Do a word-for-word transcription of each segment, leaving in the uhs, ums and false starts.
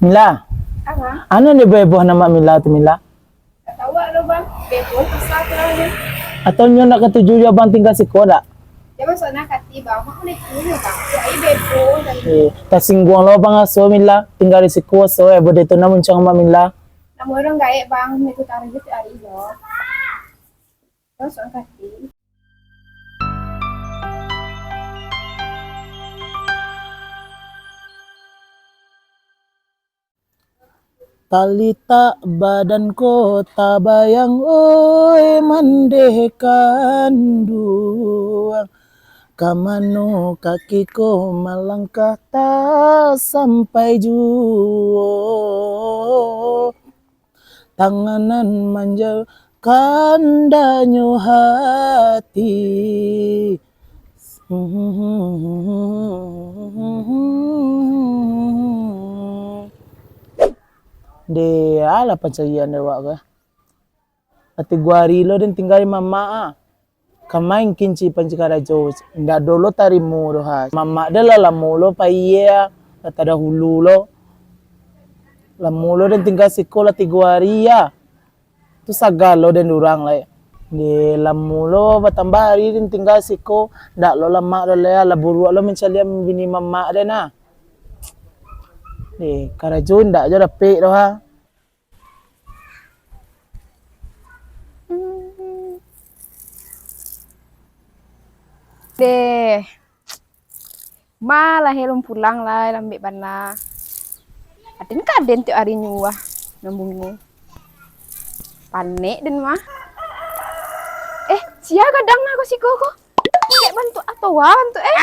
Mila. Apa? Anu ni beboh nan Mak Mila tu, Mila? Tak tahu lah, Bang. Beboh pasal tu lah ni. Atau nyo nak katuju jo Abang tingga siko dak? Dia masuk nak hati, Bang. Mak boleh tunggu, Bang. Dia aja beboh tadi. Eh, tasingguang lo Abang aso, Mila. Tingga di siko aso, eh, bodoh tu nak muncang Mak Mila. Nama orang gaek, Bang. Itu target hari lo. Masuk hati. Talitak badan ko tabayang, oi, mandeh kanduang. Ka mano kaki ko malangkah tak sampai juo. Tangan nan manjal kandanyo hati. Deh, alah pancarian dek awak ko. Lah tigo ari lo den tingga di mamak ah. Ka main kincik panci karajo, indak ado lo tarimo doh ha. Mamak den lah lamo lo pai ah, lah tadahulu lo. Lamo lo den tingga siko lah tigo ari ah. Tu sagalo den durang lai. Deh, lamo lo batambah ari den tingga siko, ndak lo lamak doh lai, lah buruak lo mancaliak bini mamak den nah. Deh, karajo ndak jo dapek doh ha. Deh. Ma lah, alun pulang lai, lambek bana. Aden ka aden tiok ari nyuruah nan bungo. Panek den mah. Eh, sia gadang nah ko siko ko. Kek bantuak atoa bantuak eh.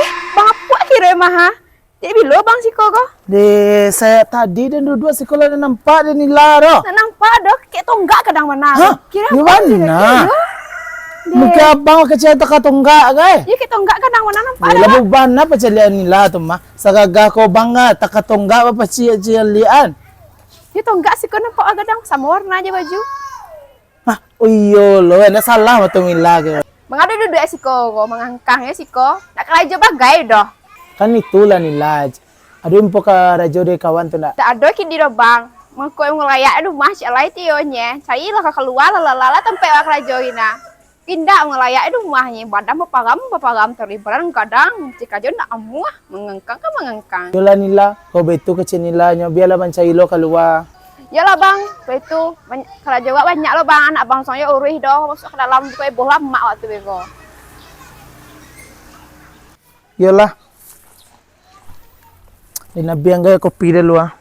Eh, bang apuak kiro mah ha. Dek bilo bang siko ko? Deh, sajak tadi den duduak siko lah den nampak den Nila doh. Nak nampak doh, kek tonggak gadang mah nah. Hah? Kiro di bana? Mungkin abang kecil taka tonggak kai? Iyo, kek tonggak gadang mah nah nampak. Lah bana pacaliak Nila tu mah. Sagagah ko bang ah, taka tonggak bapacaliak-caliakan. Iyo tonggak siko nampak gadang, samo warna jo baju. Hah? Oh iyo lo, ndak salah mah tu Nila ko. Mangadu duduak siko ko, mangangkang siko. Nak karajo bagai doh. Kan itulah Nila. Ado info karajo dari kawan tu ndak? Ndak ado kini doh bang. Mangko mangalayak di rumah ciek lai tiyonyo. Carilah ka kalua lah, lah, lah, lah tampek awak karajo kini. Indak mangalayak di rumah nyo. Badan baparam, baparam tadi. Badan gadang. Cik karajo ndak amuah. Mangangkang ka mangangkang. Yolah Nila, kok baitu kecek Nila nyo, bialah mancari lo kalua. Yolah bang, baitu. Bany-, karajo awak banyak lo bang, anak bangso nyo uruih doh, masuak ka dalam buko iboh lamak waktu beko. Yolah. Dinabiang gaya kopi dulu ah.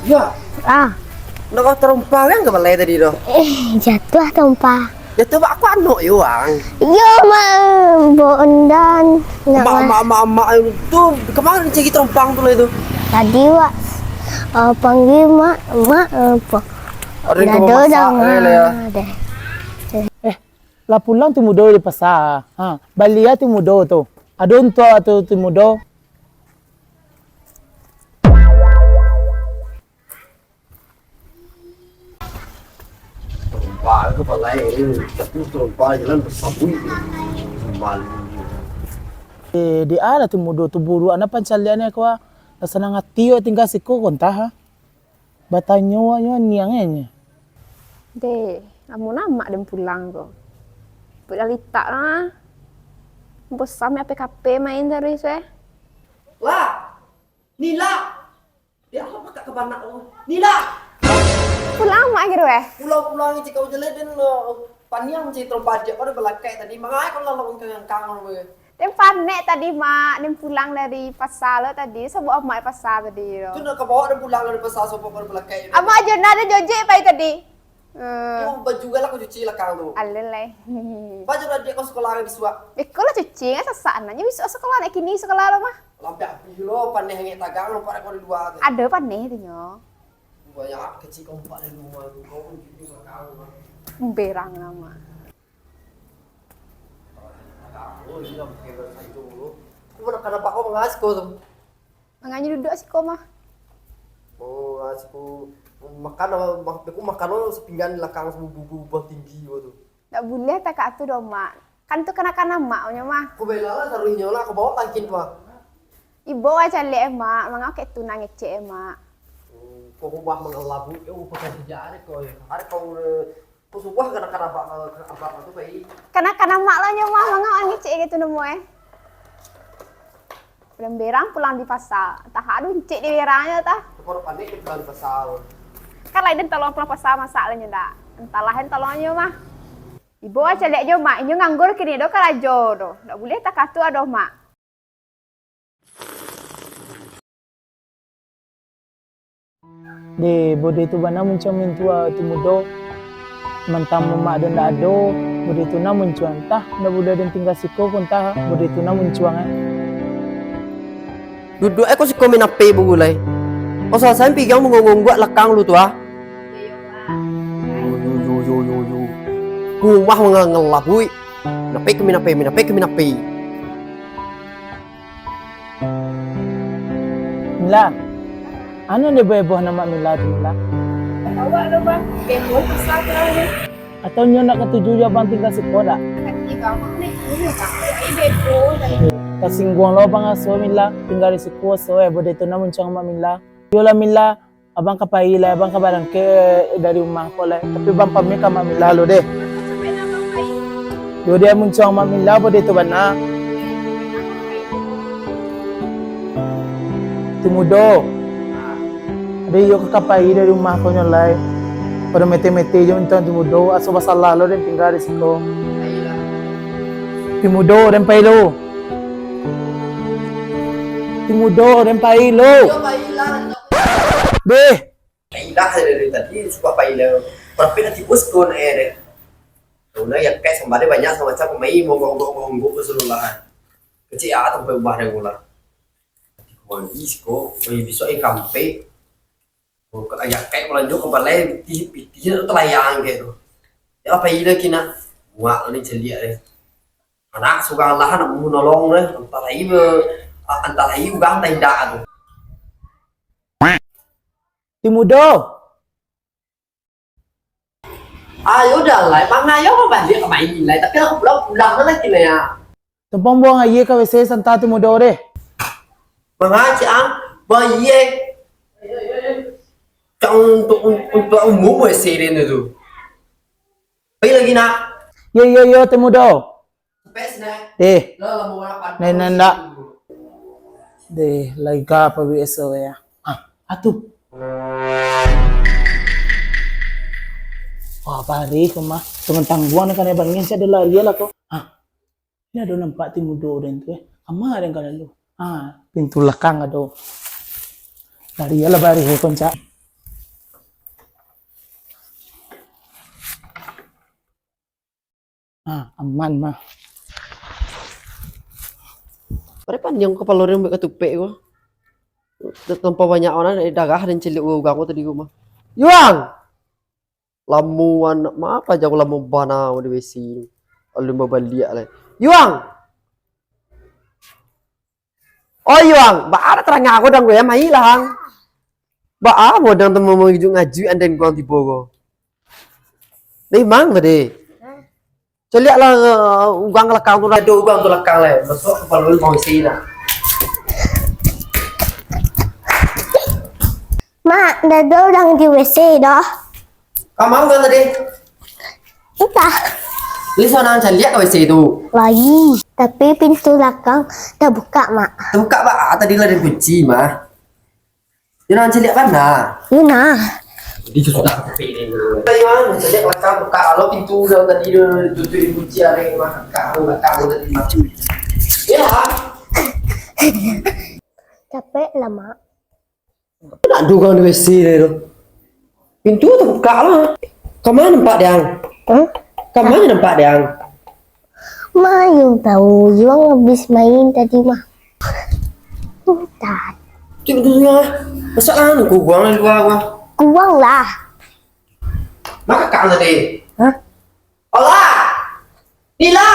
Ya. Ah. Nak kau terompa kan ke balai tadi tu? Eh, jatuah terompa. Jatuah bak aku anak yo, Wang. Yo, Mang. Bondan. Nak Mak, mak, mak, mak tu kemana cari terompang tu lah itu? Tadi, Wak. Uh, panggil mak, mak, uh, apa? Ada yang kau masak, eh, lah ya. Deh. Eh, lah pulang tu mudo di pasar. Ha, bali ah tu mudo tu. Ado untuak tu, tu mudo. Terompa ke balai, tapi terompa jalan bersabui. Malu. Eh, di alah tu mudo tu buruak anak pancaliannya kau ah. Lah sanang ati yo tinggal siko kontah ah. Batanyo awaknyo aniang e nyo. Deh, lamo amak den pulang ko. Buek lah litak lah. Bosan main P K P main taruih eh. Wah, Nila! Dia apa pakak ka banak tu? Nila! Pulang amak kiro eh? Pulang-pulang cik kau jelek den lo. Paniang cik terompa diak kau dah balakai tadi. Mangai kau lalu ngangkang-ngangkang kau. Den panek tadi, Mak. Den pulang dari pasar lo tadi. Sabab amak pasar tadi lo. Tu nak kau bawa den pulang dari pasar, sabab kau balakai. Amak ajo nak den jojek pai tadi. Eh. Yo, baju galak kau cuci lakang tu. Alun lai. Baju lah diak kau sekolah bisuak. Beko lah cuci, ngan sasak nyo bisuak sekolah, nak kini sekolah lo mah. Lampek api lo, paneh angek tagang, nampak kau di lua tu. Ado paneh tu nyo. Banyak kecik kau empat dari rumah tu, kau pun cuci sekolah lo mah. Berang nama. Aku nak kenapa kau mengas kau tu? Manganyo duduak siko mah. Oh, ah, siko makan, ah, mak-, aku makan lo sapinggan lakang sabubu-bubu tinggi ko tu. Ndak buliah takah tu doh, Mak. Kan tu kanakanak Mak nyo mah. Aku bela lah taruihnyo lah, aku bawa tangkin tu ah. Ibo ah caliak eh, Mak. Mangau kek tu nan ngecek eh, Mak. Oh, kok rumah mangalabu, eh, oh, pakai kerja ada kau, eh. Ada kau, eh, Kok suah kanakanak abak, kanakanak abak tu, pai? Kanakanak Mak lah nyo mah, mangau angin cek gitu namo eh. Pulang berang, pulang di pasar. Entah ado encik di berangnyo tah. Kok pandai ke pulang di pasar? Kan lain den tolong pulang pasar masak lah nyo ndak. Entahlah den tolong nyo mah. Ibo ah caliak jo Mak, inyo nganggur kini do karajo do. Ndak buliah takah tu ado Mak. Deh, bodeh tu bana muncuang mintua tu mudo. Mantang mamak den ndak ado, bodeh tu nan muncuang. Entah, ndak buliah den tingga siko ko, entah, bodeh tu nan muncuang, eh. Duduak eh ko siko main ape bagulai. Kok salasai pigang mangongguak lakang lu tu, ah. Yo, yo, yo, yo, yo. Rumah mangangalabuik. Main ape ko main ape, main ape ko main ape. Mila, anu nan dieboh-eboh nan Mak Mila tu, Mila? Awak lo, Bang, dieboh pasal tu lah ni. Atau nyo ndak katuju jo Abang tingga siko dak? Tapi Bang, aku nak tanya, Bang. Ai dieboh lah. Tasingguang lo Abang aso, Mila, tingga di siko aso, eh, bodeh tu nan muncuang Mak Mila. Yolah, Mila, Abang ka pai lai, Abang ka barangkek dari rumah ko lai. Tapi Bang pamik ka Mak Mila lo deh. Yo, deh muncuang Mak Mila, bodeh tu bana. Ti mudo. Deh, yo ka pai dari rumah ko nyo lai. Pado mete-mete jo mintak ti mudo, aso basalah lo den tingga di siko. Ti mudo, den pai lo. Ti mudo, den pai lo. Deh. Pailah dari tadi, suka pailah. Tapi nanti bos kau nak eh deh. Kau nak yang kayak sambal dia banyak sama macam pemain, monggok-monggok, monggok ke seluruh lahan. Kecil ah, sampai ubah deh gula. Nanti kau mandi siko, kau bisa eh kampek. Kau ke ayah kayak belanjo ke balai, pitih, pitih tu telayang kayak tu. Ya apa ini kina? Muak ni celiak deh. Anak surang lah, nak mau nolong deh. Antah lagi be, antah lagi urang tak indak tu. Ti mudo. Ah, yo dah lah. Mangayo mah baliak ka main lai. Tapi aku pulang, pulang lah kini ya. Tumpang buang aia ka W C santa ti mudo deh. Manga, Cik Ang, buang aia. Cak untuk, untuk umum W C dia tu. Pai lagi nak. Yo, yo, yo, ti mudo. Deh. Nanda. Deh, lega apa biaso ya. Ah, atu. Wah, bari ko mah. Tangan tangguang nak kanai bangin, sia ado lari lah ko. Ah, ini ado nampak ti mudo den tu eh. Kama den ka lalu? Ah, pintu lakang ado. Lari lah bari ko, Cak. Ah, aman mah. Pare panjang kapalo dia buek katupek ko. Tanpa banyak orang, dari darah dan ciliak urang ko tadi ko mah. Yuang! Lamo anak mah, aja ko lamo bana di W C. Alun babaliak lai. Yuang! Oh, Yuang, baa tarangah ko dang, gue, mai lah, ang. Baa modang tu mau mangajuik-ngajuik ando guang tibo ko. Memang tadi. Caliak lah, eh, guang lakang tu lah. Ado guang tu lakang lah. Masuk kapalo lu mau isi lah. Mak, dah ada orang di W C dah. Kau mau kan tadi? Entah. Ni seorang caliak ke W C tu? Lai. Tapi pintu lakang dah buka, Mak. Dah buka, Mak. Ah, tadi lah ada kunci, mah. Dia orang caliak kan, nah? Iya, nah. Jadi tu sudah kepik ni. Tadi, mah, caliak lakang buka. Kalau pintu dah tadi dah tutup kunci, ada yang mah. Kau, kau tadi mah. Ya. Capek lah, Mak. Nak dugang di W C dia tu. Pintu terbuka lah. Kama nampak dia? Hah? Kama nampak dia? Mayung tahu, Yuang habis main tadi mah. Entah. Cik dunia. Masalah anu, kubuang lah luar, wah. Kubuang lah. Maka kau tadi. Hah? Olah! Bila!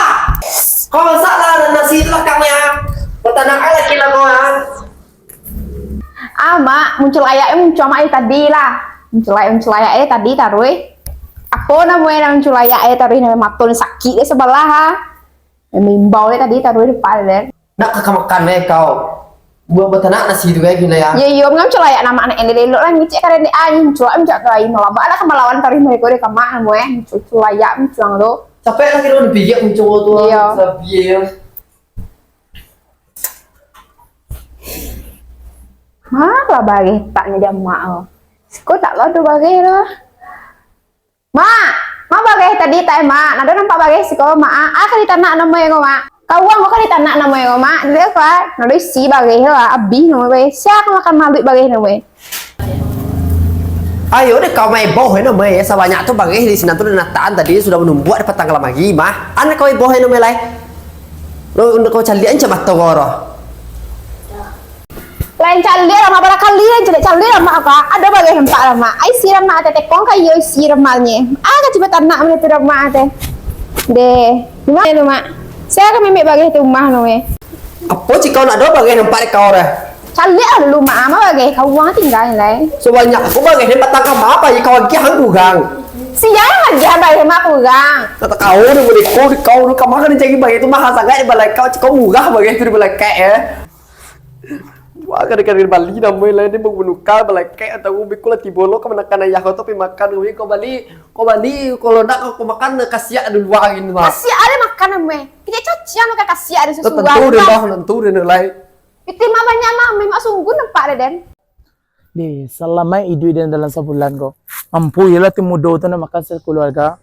Kau masak lah nasi tu lakangnya. Peternakan lagi lah kau, ah. Ah, Mak, muncul ayak, eh, muncul amak, eh, tadi lah. Muncul ayak, muncul ayak, eh, tadi taruih. Apo namonyo nan muncul ayak, eh, taruih, namonyo mato nan sakik dek sabalah, ha. Yang mimbau dek tadi taruih depan dek. Nak ka makan, eh, kau. Buat batanak nasi tu, eh, gila ya. Yo, yo, muncul ayak nan amak elok-elok lah, ngicek karen dek ai, muncul, muncul tu ai, malabak lah ka malawan taruih mereka dek kamak, namonyo, eh, muncul, muncul ayak, muncul tu. Capek lah kiro dipiak muncul tu, ah. Iyo. Sabi, ya. Malah bareh taknyo di amak tu. Siko tak lah tu bareh tu. Mak, Mak bareh tadi tak, eh, Mak? Nado nampak bareh siko, Mak? Ah, ah, ka ditanak namonyo ko, Mak. Kawang ko ka ditanak namonyo ko, Mak. Diliek ko, ah. Nado isi bareh tu, ah. Abih namonyo bareh. Sia ka makan maluik bareh namonyo. Ayo deh kau main boh, eh, namonyo, eh. Sabanyak tu bareh di sinan tu, dan nataan tadi sudah manumbuak di patang lamari, mah. An kau main boh, eh, namonyo, lai. Lo, kau caliak ancak mato kau, roh. Lain caliak lah, Mak, barakali lain caliak, caliak lah, Mak, ka. Ado bareh nampak lah, Mak. Ai, isi lah, Mak, ateh tekong ka iyo isi lah, Mak, nye. Ah, ka cubo tanak mano tu lah, Mak, ateh. Deh. Di mano tu, Mak? Sia ka mamek bareh tu rumah tu, eh. Apo cik kau nak ado bareh nampak dek kau, deh? Caliak lah dulu, Mak. Mak bareh, kau uang tingga ni, lai. Sabanyak apo bareh dek patang kama, apo je kau agiah ang kurang? Sia agiah bareh, Mak, kurang. Tak tahu deh, boleh kau, kau dulu kama ka dicari bareh tu mahal sangaik di balai kau, cik kau murah bareh tu di balai kau, eh. Wah, kadang-kadang Bali namonyo lai, dia baru manukar, balakek atau beko lah tibo lo ka manakan ayah kau tu, pai makan, kau bali, kau bali, kalau nak kau, kau makan, kasiak di lua hari ni, mah. Kasiak ado makan, namonyo. Kecek cacian lo ka kasiak ado. Tentu deh, bah, tentu deh, lai. Itu mah banyak, mah, memang sungguh nampak deh, den. Deh, salamaik iduik den dalam sabulan ko. Mampu iyolah tu mudo tu nak makan sakeluarga.